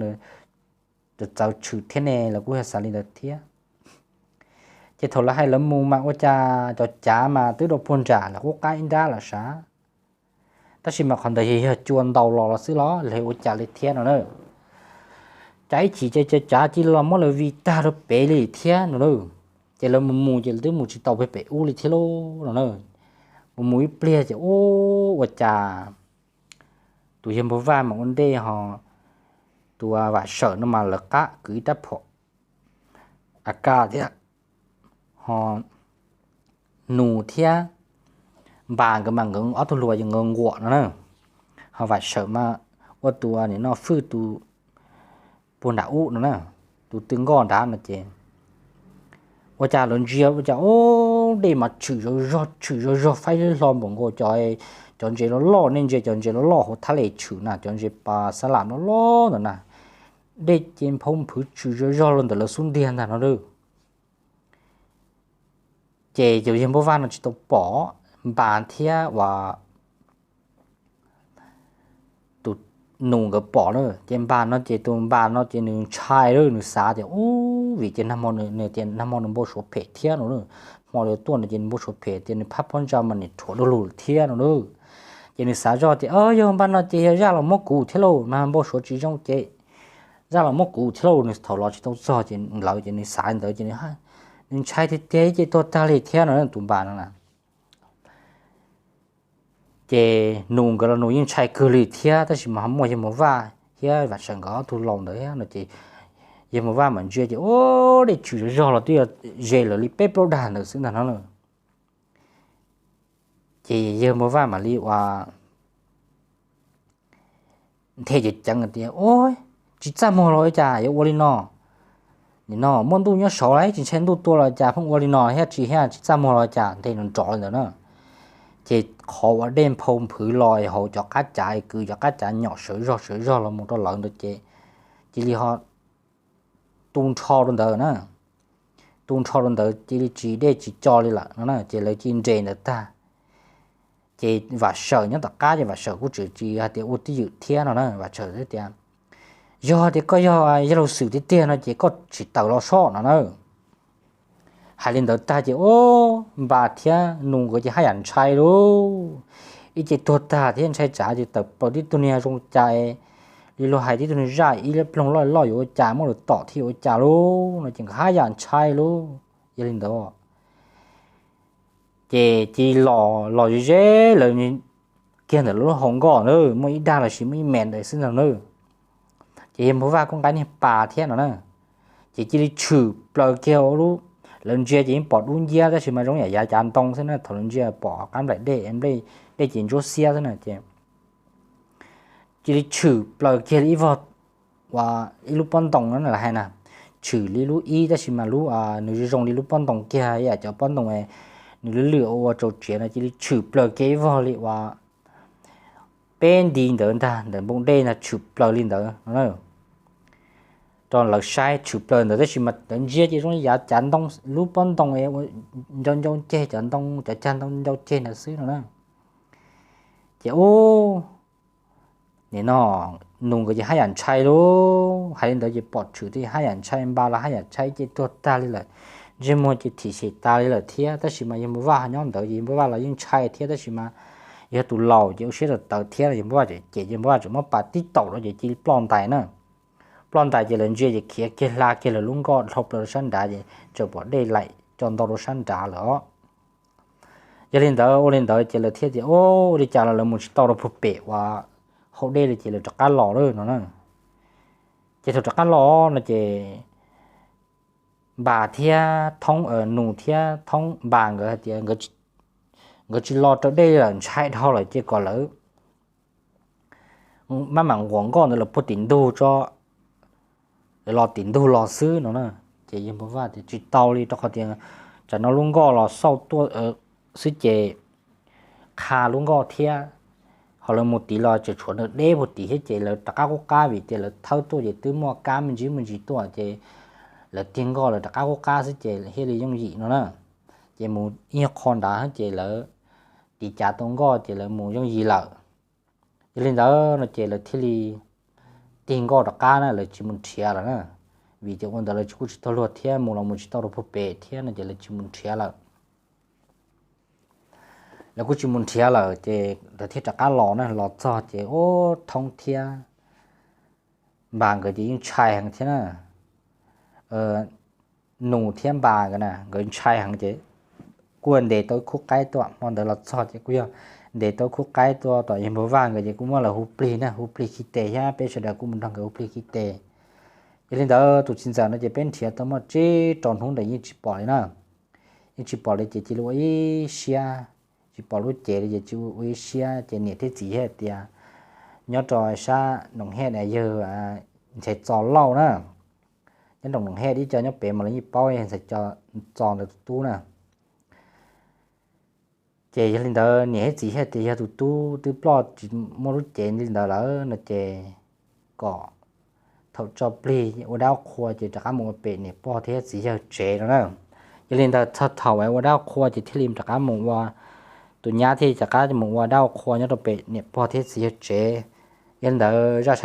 xeej txawv tshwm thiab ne, lawv kuj yog xav li ntawd thiab. Ces thaum lawv hais lawv mus mas ua cas cov cav mas twb rau puag nram lawv qub qab ib nrab lawm sav. Tab sis mas qhov ntawd yog cua ntaus los los xwb los ua cas li thiab no na. Cav ib chim ces cov cav cia li los muab lawv vij tag rau pem li thiab no na. Ces lawv mus mus ces lawv twb mus tsis tau pem pem ub li thiab lauj no na. Mus mus ib pliag ces ua ua cas tus yawg Npuag Vaj mas ua ntej ho tus Vam Sawm no mas lawv qab kwv ib rab phom a ka thiab, ho Nus thiab Npas nkawd mas nkawd ob tug hluas nkawd nquam no na. Ho Vam Sawm mas ua tus nim no fwj tus puag nram ub no na, tus tw nkoj nrad no ces ua cas lawv ntsia ua cas ub, dej mas tshwm zog zog tshwm zog zog faib hlo npaum nkaus cov, cov ntses loj loj, nej ntsia cov ntses loj loj hauv thaj les tshwm na, cov ntses pas xab lam loj loj ntawd na, dej ces nphau nphwv tshwm zog zog los ntawm lawv xub ntiag ntag no lauj. Ces tus yawg Npuag Vaj no tsis tau pom, Npas thiab uas tus Nus nkawd pom na. Ces Npas no ces tus Npas no ces nws ntshai lawm, nws xav tias ub, vim ces nag hmo nws tias nag hmo nws npau suav phem thiab no, hmo li tuaj no ces nws npau suav phem tias nws phab pob ntsa mas nim rhuav du lug thiab no na. Ces nws xav zoj tias yog npaj no ces yog zaj los muab kuv thiab lauj, mas npau suav tsis zoo ces zaj los muab kuv thiab lauj. Nws thaum los tsis tau txog ces lawv ces nws xav li ntawd ces nws ntshai tiag tiag ces tuag tag li thiab no tus Npas no na. Ces Nus nkawd los Nus yeej ntshai kawg li thiab, tab sis mas ho muaj yawg Npuag Vaj thiab Vam Sawm nkawd ob tug laus ntawd no ces Yawg Npua Vaj mam ntsia ces ua dej tshwm zog los twb yog ze lawm li peb plaub dag ntawd xwb ntag no na. Ces yawg Npua Vaj mam li ua nthe ceev ceev tias, Ua, tsis txaj muag los cas yuav ua li no? Nim no muaj ntuj nyob saud los tsis ntshai ntuj tua los cas pheej ua li no thiab, tsis, thiab tsis txaj muag los cas? Nthe nrov nrov li ntawd na. Ces qhov uas dej nphau nphwv los hauv cov qab cav, kwv cov qab cav nyom sawv zog sawv zog los mus rau lawv ntawd ces cia li ho tu nrho rau ntawd na. Tu nrho rau ntawd cia li tsis dej tsis co li lawm no na, ces lawv cia li nres ntawd tag. Ces Vam Sawm nyob tom qab ces Vam Sawm kuj tseem tsis hais tias ua twj ywm thiab no na. Vam Sawm thiaj tias, Yog tias koj yog Yawg Laus Xwm tiag tiag no ces koj tsis tawm los soj no na. Hais li ntawd tag ces ub, Npas thiab Nus nkawd ces haj yam ntshai lauj. Ib ce tuag tag thiab ntshai tsam ces tawm plaws tib tug niag zoo cas li luag hais tib tug niag zaj ib lub ploog loj loj yuav ua cas muab luag tom thiab yuav ua cas lauj no ces nkawd haj yam ntshai lauj. Yog li ntawd ces cia li los, los ze ze lawv kiag ntawm lub hau nkoj na, muaj ib dag los sis muaj ib mev ntawd xwb ntag na. Ces Yawg Npua Vaj kuj nqa niag pas thiab no na. Ces cia li tshwm plaws kiag, lawv ntsia ces yeej pom dub nciab tab sis mas zoo yam yav cav ntoo xwb na, thaum lawv ntsia pom qab nplaim dej, dej ces ntsuab xiab xwb na ces cia li tshwm plaws kiag li ib vog, ua, ib lub pob ntoo no lawv hais na, tshwm li lub ib tab sis mas lub, nws zoo zoo li lub pob ntoo kiag, yam cov pob ntoo nws lwj lwj ua ua tsau tsiav no, cia li tshwm plaws kiag ib vog li ua peb nti ntawd ntag, ntawm npoo dej ntag, tshwm plaws li ntawd no na. Rau lawv saib tshwm plaws ntawd tab sis mas lawv ntsia ces zoo li yav cav ntoo, lub pob ntoo ncau ncau ceg, cov ntoo cov cag ntoo ncau ceg ntawd xwb no na. Ces ub, nim no Nus nkawd ces haj yam ntshai lauj. Hais li ntawd ces pom tshwm thiab haj yam ntshai, Npas los haj yam ntshai, ib ce tuag tag li lawm, ntsej muag ces thim xyem tas li lawm thiab. Tab sis mas Yawg Npua Vaj ho nyob ntawd ces Yawg Npua Vaj los yeej ntshai thiab, tab sis mas yog tus laus ces ua siab tawv tawv thiab, Yawg Npua Vaj ces Yawg Npua Vaj tseem muab pas tib taum rau ces cia li ploj ntais na. Ploj ntais ces lawv ntsia ces khiav kiag hla kiag lawv lub nkoj dhau plaws rau sab nrad ces tseem pom dej laim co ntau rau sab nrad lawm os. Yog li ntawd, ua li ntawd ces lawv thiaj tias, Ua li cas los lawv mus tsis tau rau puag pem uas hau dej li ces lawv rov qab los lawm no na. Ces thaum rov qab los no ces Npas thiab Thoob, Nus thiab Thoob, Npas nkawd hais tias nkawd tsis los raws dej li lawm, ntshai dhau lawm ces kom lawv maj mam nquam nkoj ntawd los puag tim ntug tso, los tim ntug los xwb no na. Ces Yawg Npua Vaj tias, Tsis tau li, rau qhov tias tsam no lub nkoj los xauj tuaj xwb ces qha lub nkoj thiab, ho lawv mus tid los tseem tshuav nws deb puag tid thiab ces lawv rov qab qub qab vim tias lawv thawb tuaj ces twb muaj kab me ntsis me ntsis tuaj ces lawv tig nkoj lawv rov qab qub qab xwb ces thiaj li yooj yim no na. Ces mus ib qho nrad ces lawv tiv cav tau nkoj ces lawv mus yooj yim lawm. Yog li ntawd no ces lawv thiaj li tig nkoj rov qab na, lawv tsis mus nrhiav lawm na, vim tias ua ntawd lawv kuj tsis tau luag thiab, mus los mus tsis tau rau puag pem thiab no ces lawv tsis mus nrhiav lawm. Lawv kuj tsis mus nrhiav lawm ces lawv thiaj rov qab los na, los txog ces ub, Thoob thiab Npas nkawd ces yeej ntshai heev thiab na. Nus thiab Npas nkawd na, nkawd ntshai heev ces kuj ntes tau ib khub qaib tuaj. Hmo ntawd los txog ces kuj yog ntes tau ib khub qaib tuaj tom Yawg Npua Vaj nkawd ces kuj muab lawv hu plig na, hu plig khi tes thiab, peb sawv daws kuj mus nrog nkawd hu plig khi tes. Yog li ntawd tus txiv ntxawm no ces peb nrhiav tau muaj tsib rau hnub ntawd yeej tsis pom li na. Yeej tsis pom li ces cia li ua ib siab, tsis pom lub cev li ces cia li ua ib siab ces niam thiab txiv thiaj tias, nyob rau sab Noom Hej na, yawg Ntxhais Txos Lauj na, nyob rau Noom Hej, ib co nyob pem mas lawv yeej paub yawg Ntxhais Txos ntawd tus tub na. Ces yog li ntawd niam thiab txiv thiaj tias yog tus tub twb ploj tsis muaj lub cev li ntawd lawm no ces kom thaum tso plig ua dab ua qhua ces rov qab mus ua pem niam pog thiab txiv yawg tsev no na. Yog li ntawd txog thaum ua dab ua qhua ces thiaj li rov qab mus ua, tus nyab thiaj rov qab mus ua dab ua qhua nyob rau pem niam pog thiab txiv yawg tsev. Yog li ntawd zaj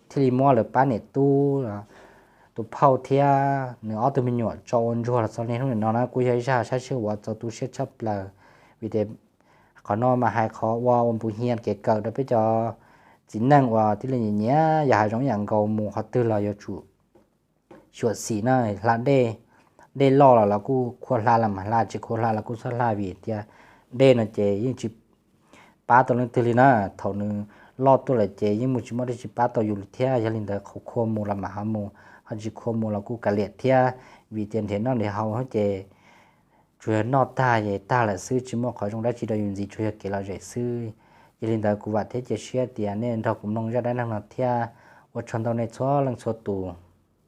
thiaj li muab lawv pab niam tub, tus phauj thiab nws ob tug me nyuam tso ua ntsuag los txog niaj hnub nim no na kuj yog ib zaj sab sij huav txaus tu siab tshaj plaws. Vim tias qhov no mas hais qhov ua ua npuv hias kev kawm rau peb cov txiv neej uas tib leeg nyiam nyiam yog hav zoov yam nkaus mus qhov twg los yuav tsum xyuam xim na, hla dej, dej loj los los kuj khua hla los mas hla, tsis khua hla los kuj txhob hla vim tias dej no ces yeej tsis pab tau leej twg li na. Thaum nws loj tuaj lawm ces yeej mus tsis muaj dab tsi pab tau yus li thiab. Yog li ntawd qhov khua mus los mam ho mus, ho tsis khua mus los kuj kav liam thiab, vim tias nrhiav noj nrhiav haus ces tsuas yog noj tag es tag lawm xwb, tsis muaj qhov zoo dab tsi rau yus ntxiv, tsuas yog kev lom zem xwb. Yog li ntawd kuv vam thiab cia siab tias nej nrog kuv mloog zaj dab neeg no thiab. Ua tsaug ntau nej txhua leej txhua tus.